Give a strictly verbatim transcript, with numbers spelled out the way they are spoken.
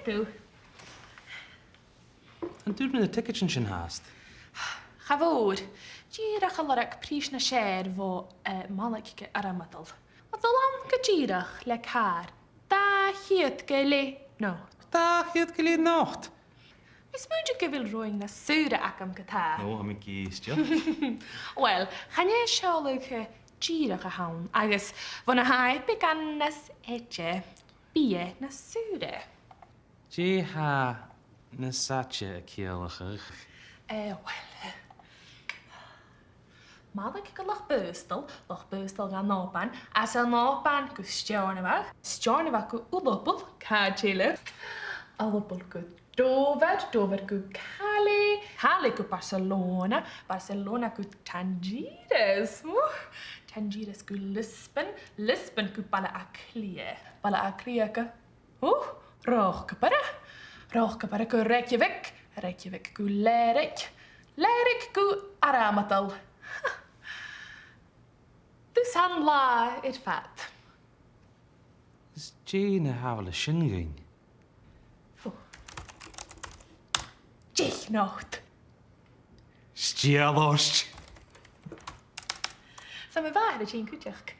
Thu. An d' fhuair mi na tiogaidean sin fhathast? Cha mhòr. Dìreach a' lorg prìs nas fheàrr bho, eh, Malaig gu Armadal. A' dol ann gu dìreach le càr. Dà cheud gu leth not. Dà cheud gu leth not? Is mi a' smaoineachadh gu bheil roghainn nas saoire agam ge-tà. Ò, tha mi ag èisteachd. Uill, chan e seòladh, eh, dìreach a th' ann, agus bhon a tha e beagan nas fhaide, bidh e nas saoire. Dè tha nas fhaide a' ciallachadh? Eh, uill, eh, Malaig gu Loch Baghasdail, Loch Baghasdail dhan Òban, às an Òban gu Steòrnabhagh, Steòrnabhagh gu Ulapul, càit eile? Ulapul gu Dover, Dover gu Calais, Calais gu Barcelona, Barcelona gu Tangiers, uh, Tangiers gu Lisbon, Lisbon gu Baile Àtha Cliath, Baile Àtha Cliath gu Ò, Ròcabaire. Ròcabaire gu Reykjavik, Reykjavik gu Lereik, Lereik gu Armadal. Thusa an latha air fad. Is dè na shàbhail sin dhuinn? Ò. Deich not. 'S toil leam. 'S tha mo mhàthair a' tighinn cuideachd.